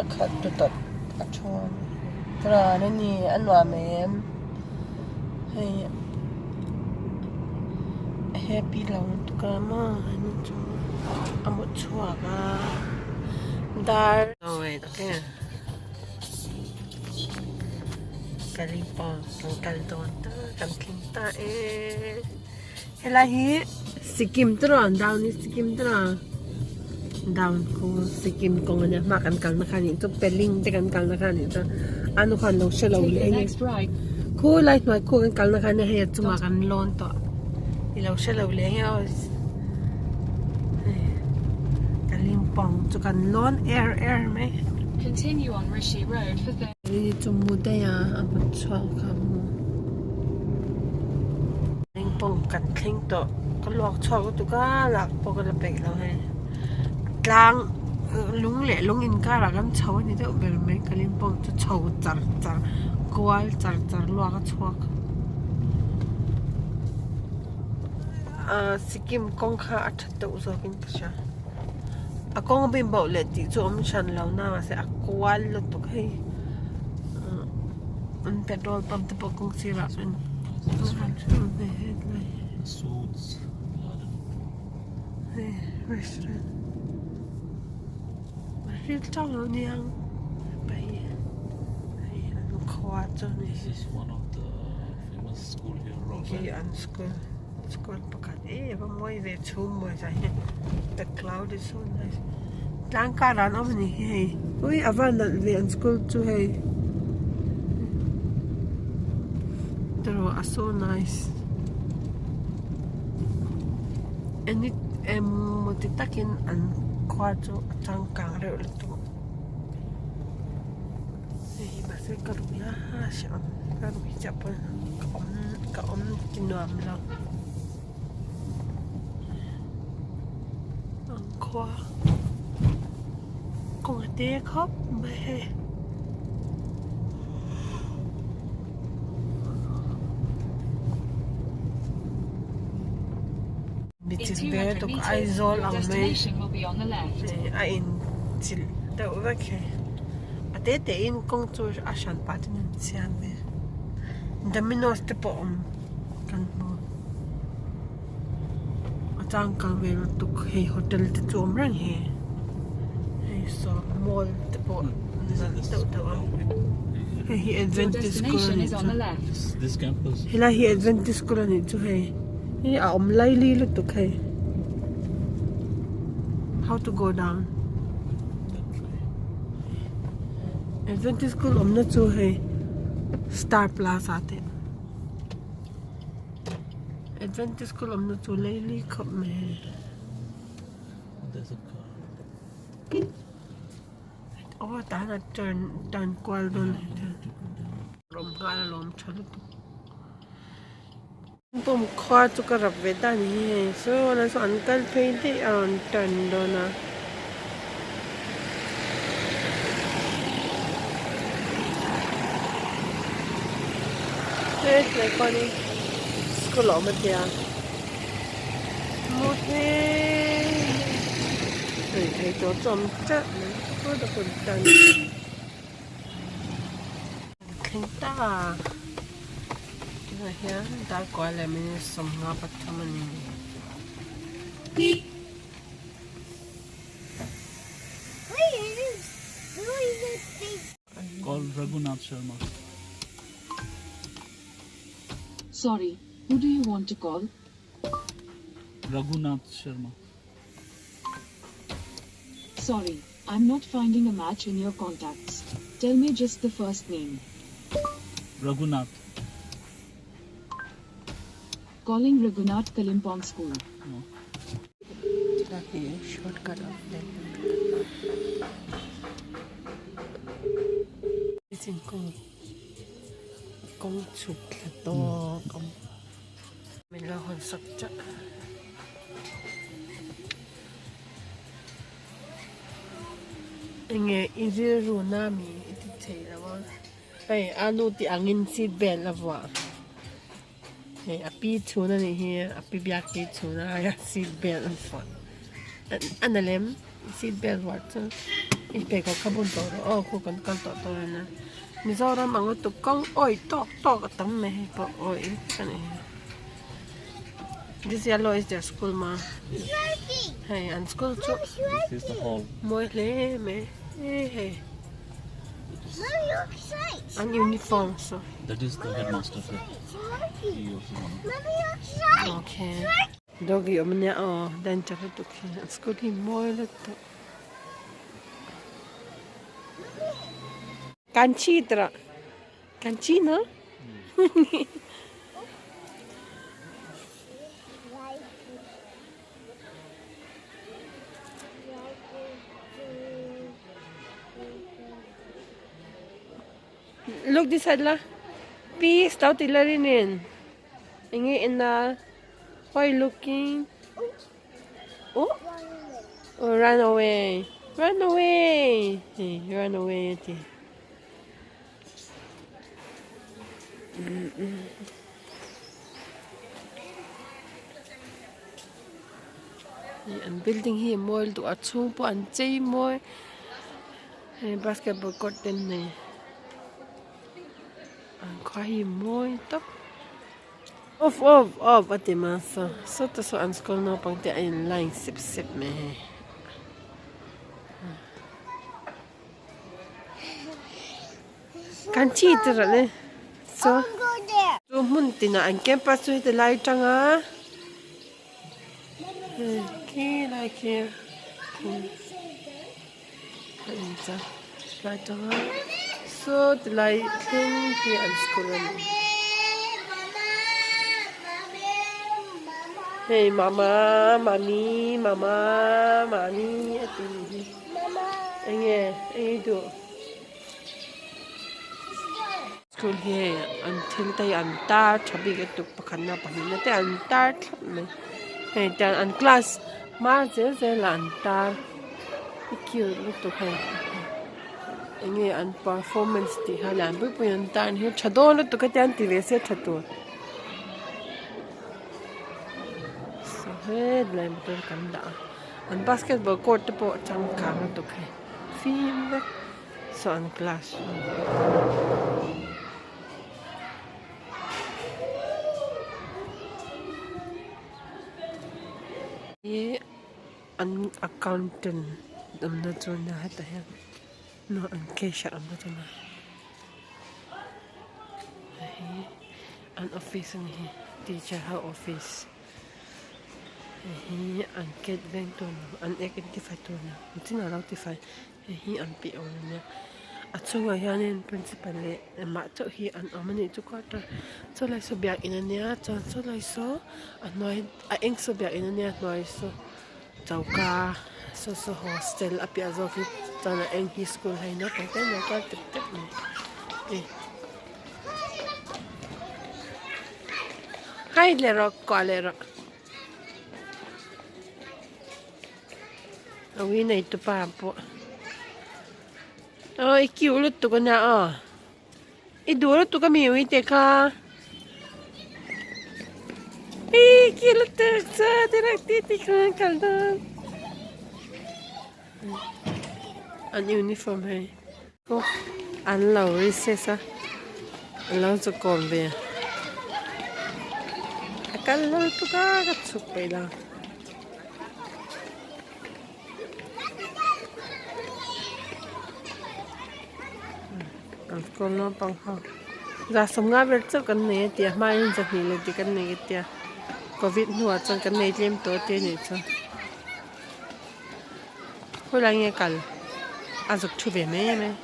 a khalh tu tawp a thu a ran a ni a nuam em hei happy lo lutuk a maw henu chu a mut chhuak a dar Kalimpong kan kal dawn ta kan thleng ta e helai hi Sikkim te rawn down hi Sikkim te rawn down khu Sikkim kawng ania hma kan kalna kha anih chu Pelling te kan kalna kha anih chu a nu khan lo hre lo leh enge khu lai hnuai khu kan kalna kha ania hei a chungah kan lawn tawh i lo hre lo leh enge aw hei Kalimpong chu kan lawn er er mai. Continue on Rishi Road for Ni chu mu daih a a hmu chhuak a mu Kalimpong kan thleng tawh ka luak chhuak lutuk a lak pawh ka la peih lo hei tlang lung leh lung inkarah kan chho a ni deuh ber mai Kalimpong chu chho char char kual char char luak a chhuak ahh Sikkim kawng kha a tha deuh zawkin ka hria. A kawng a bim bauh leh tih chu awm hran lo na mahse a kual lutuk hei an petrol pump te pawh kawng sirah chuan hei restaurant a ril teuh lo aniang hei an khua chu a ni khi an school. School pakhat e va mawi ve chhum mawi zai hi the cloud is so nice tlang karah an awm a ni hi hei ui a va nalh ve an school chu hei tiraw a so nice eng emaw ti takin an khua chu a changkang reuh lutuk hei hi mahse ka rui a hrehawm ka rui chiah pawn ka awm ka awm ti nuam lo ang khua kawng a te khawp mai hei. Mi chin ve tuk Aizawl ang mai a in chilh deuh vek hei a te te in kawng chu a hran pah chuan an siam ve Domino's te pawh awm kan hmu a changkang ve lutuk hei hotel te chu awm reng hi hei saw mall te pawh nalh deuh deuh a hei hi Adventist school a nih chu helai hi Adventist school a nih chu hei. Hi a awm laili lutuk hei how to go down Adventist school awmna chu hei star plaza te Adventist school awmna chu laili khawp mai hei. Aw tah hian turn turn kual dawn rawm nghal alawm tha lutuk. Pump khua chu ka rap ve ta a ni hi hei saw lai saw an kal phei daih a rawn turn dawn a. Hetlai khuanin school a awm a tia maw he hei thei tur chu awm teuh mai thleng ta tunah hian darkawi leh minute 53 a ni. Call Raghunath Sharma. Sorry, who do you want to call? Raghunath Sharma. Sorry, I'm not finding a match in your contacts. Tell me just the first name. Raghunath. Calling Raghunath Kalimpong School. No. Shortcut of thingkung kawng chhuk thla tawk awm min lo hawn sak chiah. Enge i rilru na mi i ti thei lo a hei a nu tih angin seat belt a vuah hei a pi chhun a nih hi a pi biak pi chhun a seat belt a vuah a na lem seat belt vuah chu. I pheikhawk kha bun tawh rawh aw khu kan kal tawh dawn a nia Mizoram ang lutuk kawng awih tawk tawk a tam mai hei pawh awih vek a nih hi this yellow is their school ma hei an school chu mawi hle mai e hei an uniform saw That is the headmaster sir. He also one. Okay doggy awm ania aw danger lutuk hi an school hi mawi lutuk. Kanchi tara kanchi na look this side la peace tao ti la rin enge ena why you looking Oh, oh run away. Run away. Hey, run away ati. An building hi mawi lutuk a chhung pawh an chei mawi hei basketball court te an nei an khua hi mawi tawp. Off off off a ti ma saw sawta saw an school naupang te a in line sep sep mai hei. Kan chi te rawh le saw chu hmun tinah an campus chu heti lai tanga hei khi lai khi a in cha lai tanga saw ti lai thleng hi an school a ni hei mama mami mama mami a ti nih hi enge enge duh school hi hei an thil te hi an tar tha bik a tuk pakhat na pahnih na te an tar thlap mai hei tiang an class hma zel zel ah an tar a cute lutuk hei enge an performance tih kha lian pui pui an tar hi tha dawn lutuk a tiang ti ve se tha tur saw hetlai motor kan dah a an basketball court te pawh changkang lutuk hei fim vek. Saw an classroom. Hi an accountant awmna chu nia hetah hian no an cashier awmna chu nia heihi an office a ni hi teacher ho office. Heihi an gate veng tur an ek in tifai tur nia engtin alo tifai. Hei hi an piah awm a nia a chungah hianin principal leh amah chauh hi an awm a nih chu quarter chaw lai saw biakin a nia chuan saw lai saw a hnuai a eng saw biakin a nia a hnuai saw choka saw saw hostel a piah zawk hi chuan a eng hi school hei naupang te an lo kal tep tep mai hei hai leh rawh kuah leh rawh. Ui nei tu pa pawh aw i cute lutuk a nia aw i duh lutuk a mi ui te kha i cute lutuk chuan ti reuh ti ti khan kal dawn an uniform hei an lo recess a an lo chawkawm ve a kal lo lutuk a ka chhuk peih lo. An school naupang ho za sawmnga vel chauh kan nei a tia hmain zahnih leh dik an nei a tia covid hnuah chuan kan nei tlem tawh te anih chuan khawilai nge kal a zuk thu ve mai mai.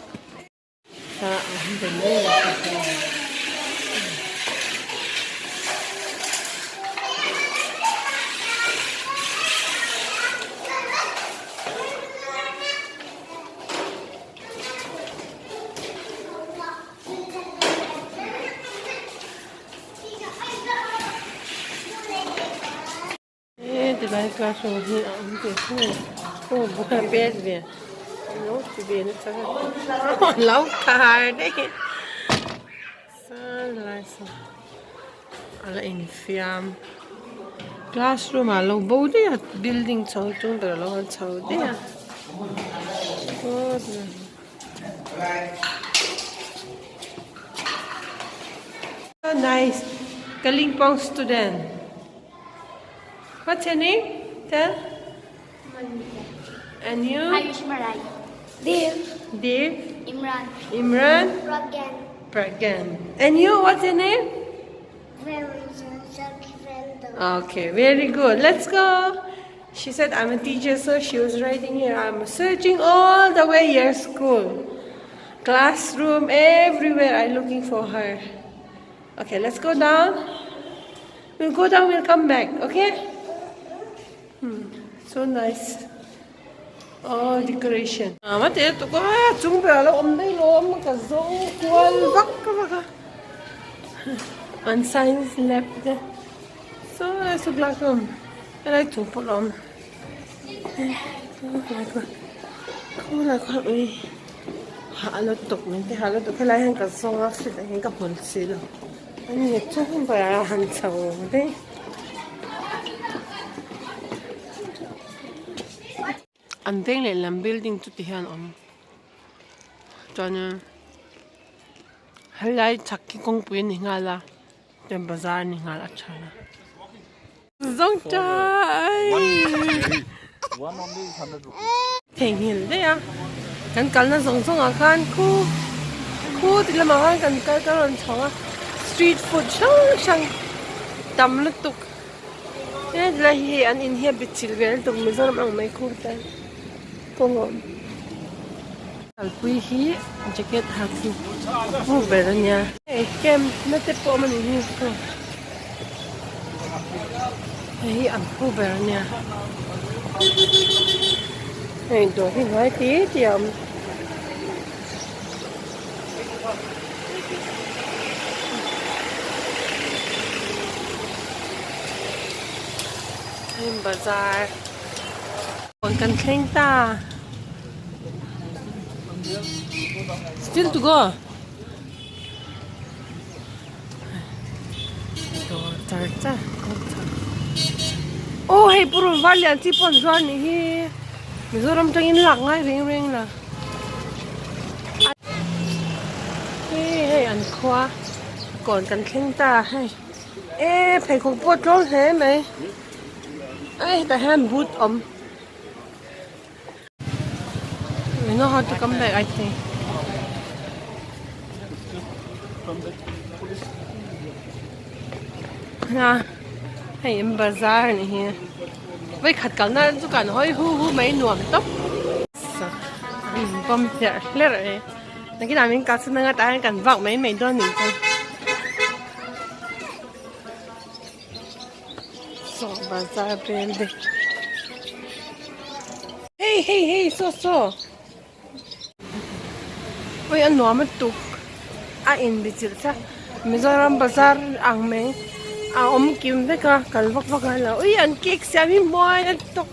Tilai classroom hi a awm ve thung a aw buk a pet ve alo ti ve nasa a lo khar daih salai saw a la infiam classroom ah lo bo daih a building chho chung ber alo han chho daih a. So nice. Kalimpong student. What's your name? Tell. And you? Ayush Marai. Dev. Dev. Imran. Imran. Pragyan. Pragyan. And you, what's your name? Okay, very good. Let's go. She said, I'm a teacher, so she was writing here. I'm searching all the way your school. Classroom, everywhere. I'm looking for her. Okay, let's go down. We'll go down, we'll come back, okay? So nice. Oh, decoration. Ah, mate to ko chung be ala om dei lo om ka zo kual vak vak a. An science lab te. So so classroom. Helai chung pawh a awm. Khulai khuan ui hah lutuk min ti hah lutuk helai hian ka zawng a fridge ah hian ka hmu si lo. Ani chung ber a han chho daih. An veng lehlam building chu ti hian a awm chuanin helai chhak hi kawngpui a ni nghal a chuan bazar a ni nghal a tha a. Zawng tai theihnghilh daih a kan kalna zawng zawng ah khan khu khu ti lamah khan kan kal ka rawn chho a street food hrang hrang tam lutuk. He lai hi an in hi a bit chilh ve lutuk Mizoram ang mai khu te kawng a awm. Kalpui hi jacket ha chu pu ber a nia. Hei camp na te pawh awm a nih hi hei hi an pu ber a nia. Hei dawr hi hnuai ti ti a awm. Hei bazar kawn kan thleng ta still to go dawr char char aw hei purun var lian chi pawh an zuar anih hi Mizoram tangin lak ngai reng reng la. Hei hei an khua kawn kan thleng ta hei e pheikhawk pawh a tlawm hle mai a hetah hian boot awm we know how to come back I think hei in bazar a nih hi. Vawikhat kalna chu kan hawi hu hu mai nuam tawp. An in pawm hlerh hlerh e. Nakinah min kal chhan anga tah hian kan vak mai mai dawn nih chu. Saw bazar vel te. Hei hei hei saw saw. Ui a nuam a tuk a inbi chilh tlat Mizoram bazar ang mai a awm kim vek a kal vak vak a lo ui an cake siam hi mawi a tawk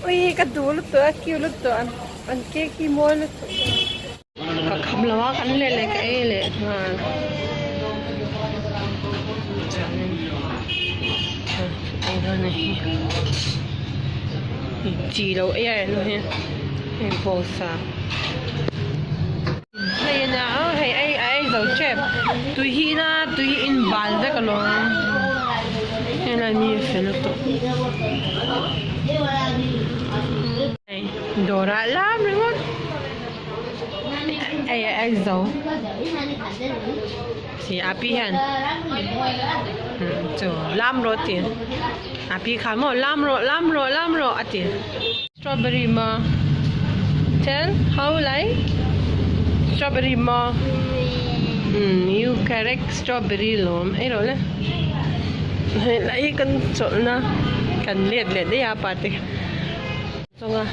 ui ka duh lutuk a cute lutuk an cake hi mawi lutuk ka kham lo a kan leh leh ka ei leh nghal chuanin chi lo ei a eng hi hei bawngsa hei a nia a hei a ei zo tep tui hi ina tui hi in bal vek alawm helai mi a fel lutuk hei dawr ah lam ringawt ei a ei zo. Si api hian chu lam rawh a ti api kha maw lam rawh lam rawh lam rawh a ti strawberry maw then how like strawberry maw umm you correct strawberry lawm ei rawh le hei lai hi kan chawlhna kan let leh daih a pa te. Chunga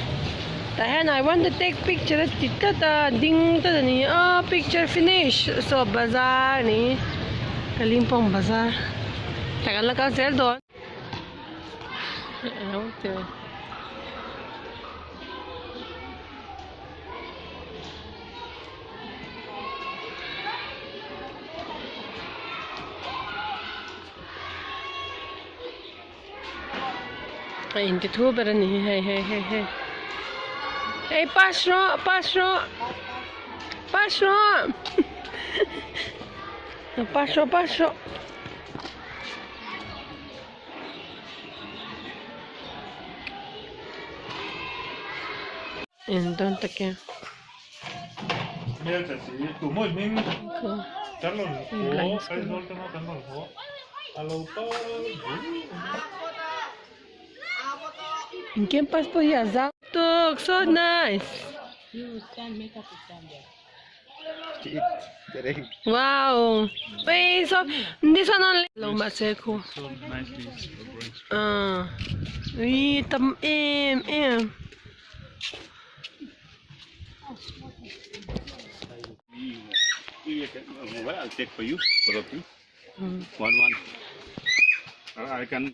tah hian I want to take picture a ti tlat a ding tlat a ni a picture finish saw bazar a ni Kalimpong bazar tah kan la kal zel dawn. A in ti thu ber a ni hi hei hei hei hei. Hey pass rawh pass rawh pass rawh pass rawh pass rawh. En dawn tak e. Campus pawh hi a zau tawk so nice. Wow wei so this one only lo mahse khu ah ui tam em em.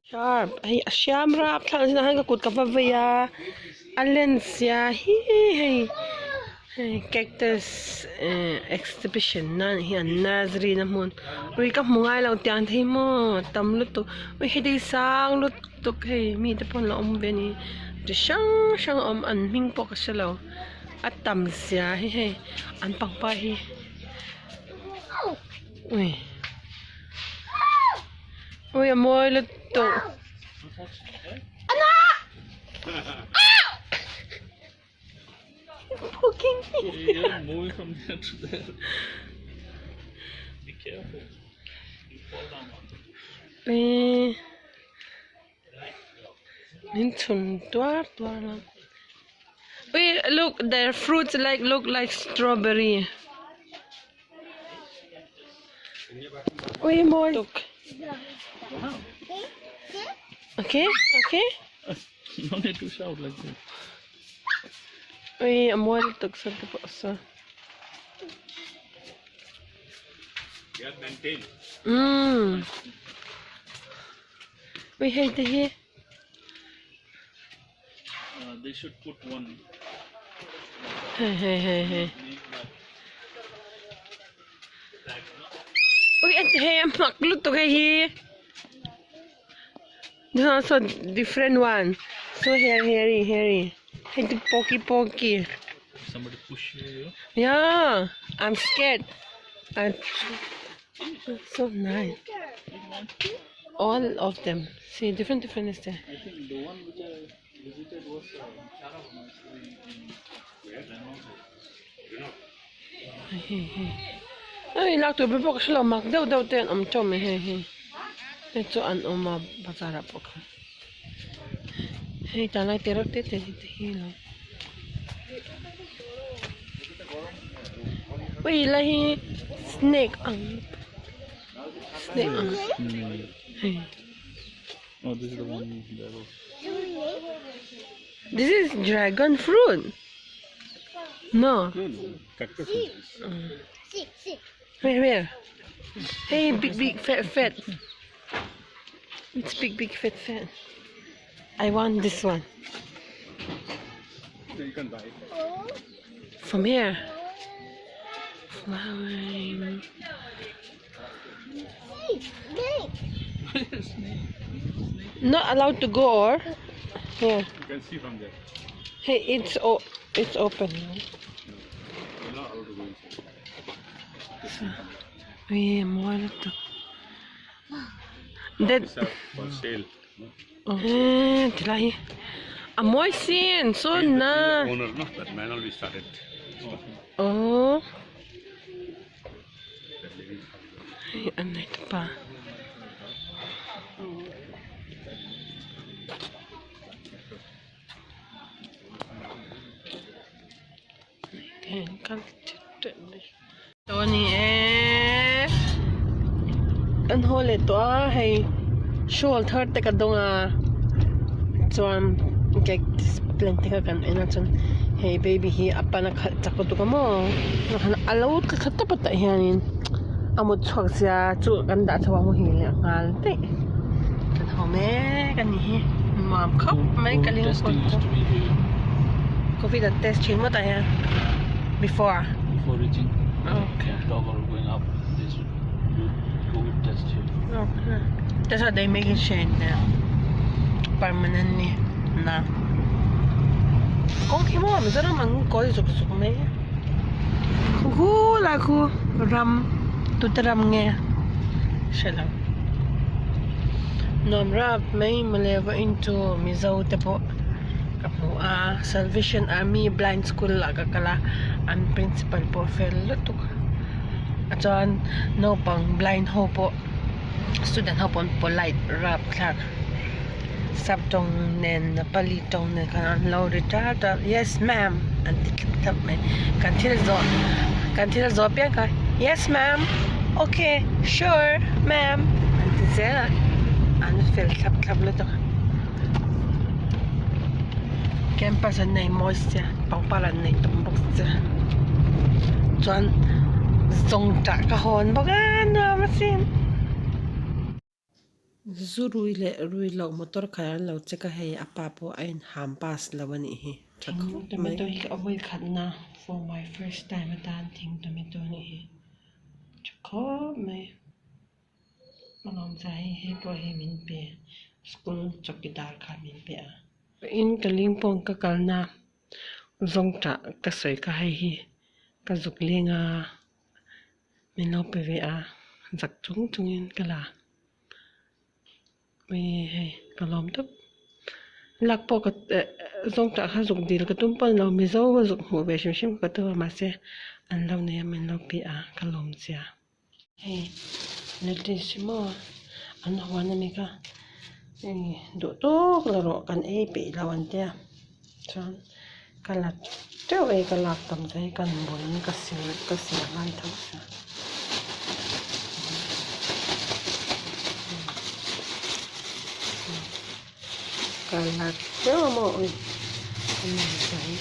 Sharp hei a hriam rap thlak zinah hian ka kut ka va vei a a len sia hi hei hei cactus eh exhibition na nih hi an nursery na hmun ui ka hmu ngai lo tiang te hi maw tam lutuk ui heti sang lutuk hei mite pawh an lo awm ve a ni chi hrang hrang a awm an hming pawh ka hrelo a tam zia hi hei an pangpar hi. Ui ui a mawi lutuk poking You're moving from there to there. Be careful. You fall down. Ui min chhun tuar tuar a ui look their fruits like look like strawberry. Ui mawi tuk okay okay No need to shout like that. Ui a mawi lutuk saw te pawh saw. Umm ui hei te hi. They should put one. Hei hei hei hei. Ui hei a hmak lutuk hei hi. This one also different one. So hairy hairy hairy. Hei chu poky poky. Somebody push you. Yeah, I'm scared. I so nice. All of them. See different different is there. I think the one which I visited was Hei lak tur ber pawh ka hrelo mak deuh deuh te an awm tawh mai hei hi hei chu an awm a bazar ah pawh khan hei tan lai te reuh te te te hi lo ui lai hi snake ang snake ang hei. Oh, this is the one there was. This is dragon fruit. No. No, no, cactus. Where, where? Hey, big, big, fat, fat. It's big, big, fat, fat. I want this one. You can buy it. From here. Flowering. Not allowed to go or? Here. You can see from there. Hey, it's it's open. You're not allowed to go inside. Ui, mawi lutuk. That These are for sale. No? eh, tilai hi. A mawi sin, so He's the na. owner, no? That man only started. Oh. That lady started. Hei, an nei ta pa. Tawh a ni e an haw leh tawh a hei shawl thar te ka dawng a chuan cactus plant te kha kan en a chuan hei baby hi a pan a khalh chak lutuk a maw a lo tla thla tawp a tah hianin a mut chhuak sia chu kan dah chho a muhil leh nghal daih kan haw mek a ni hi nuam khawp mai ka ling Testing used to be here. Covid an test thin ngawt ah hian before Before reaching Okay. Gangtok or going up, they should do COVID test here. Okay. That's why they make it change now. Permanently now. Kawng khi maw Mizoram ang kawi zuk zuk mai a. Khu khu lai khu ram tute ram nge hre lo. Nuam rap mai mawle vawiin chu Mizo te pawh ka hmu a Salvation Army Blind School ah ka kal a an principal pawh fel lutuk a chuan naupang blind ho pawh student ho pawh an polite rap thlak. Sap tawng nen Nepali tawng nen khan an lo ri tar tar yes ma'am an ti thlap thlap mai kan thil zawh kan thil zawh piang kha yes ma'am okay sure ma'am an ti zel a an fel thlap thlap lutuk a campus an nei mawi sia pangpar an nei tam bawk sia chuan zawngṭah ka hawn bawk a nuam asin. Zu rui leh rui loh motor khat an lo check a hei a pa pawh a in ham pass lo a nih hi tha khawp mai. Tomato hi ka vawi khatna for my first time atan thing tomato a nih hi tha khawp mai a lawmzah hi hei pawh hi min pe school chowkidar khan min pe a. In ka lingpawng ka kalna zawngṭah ka sawi kha hei hi ka zuk leng a. Min lo pe ve a, zak chung chungin ka la. Ui hei ka lawm tawp. Lak pawh ka eh zawng tah kha zuk dil ka tum pawh ni lo Mizo ka zuk hmuh ve hrim hrim ka tum a mahse an lo nei a min lo pe a ka lawm chia. Hei lettuce hi maw an huan a mi kha hei duh tawk la rawh kan ei peih lo an tia chuan. Ka la teuh e ka lak tam te hi kan buaiin ka sil ka sil ngai tho sia. Ka la teuh a maw ui a nuam ta hi.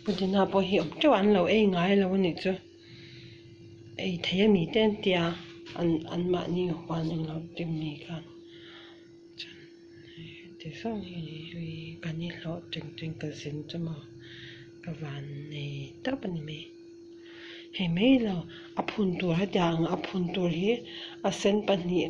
Pudina pawh hi awm teuh a an lo ei ngai lo a nih chu ei thei a mi te an tia an an mahni huan englo te mi khan. Chuan heti zawng hi ui kan i hlawh teng teng ka zin chu maw ka van nei tawp a ni mai. Hei mai lo a phun tur hetiang a phun tur hi a sen pahnih.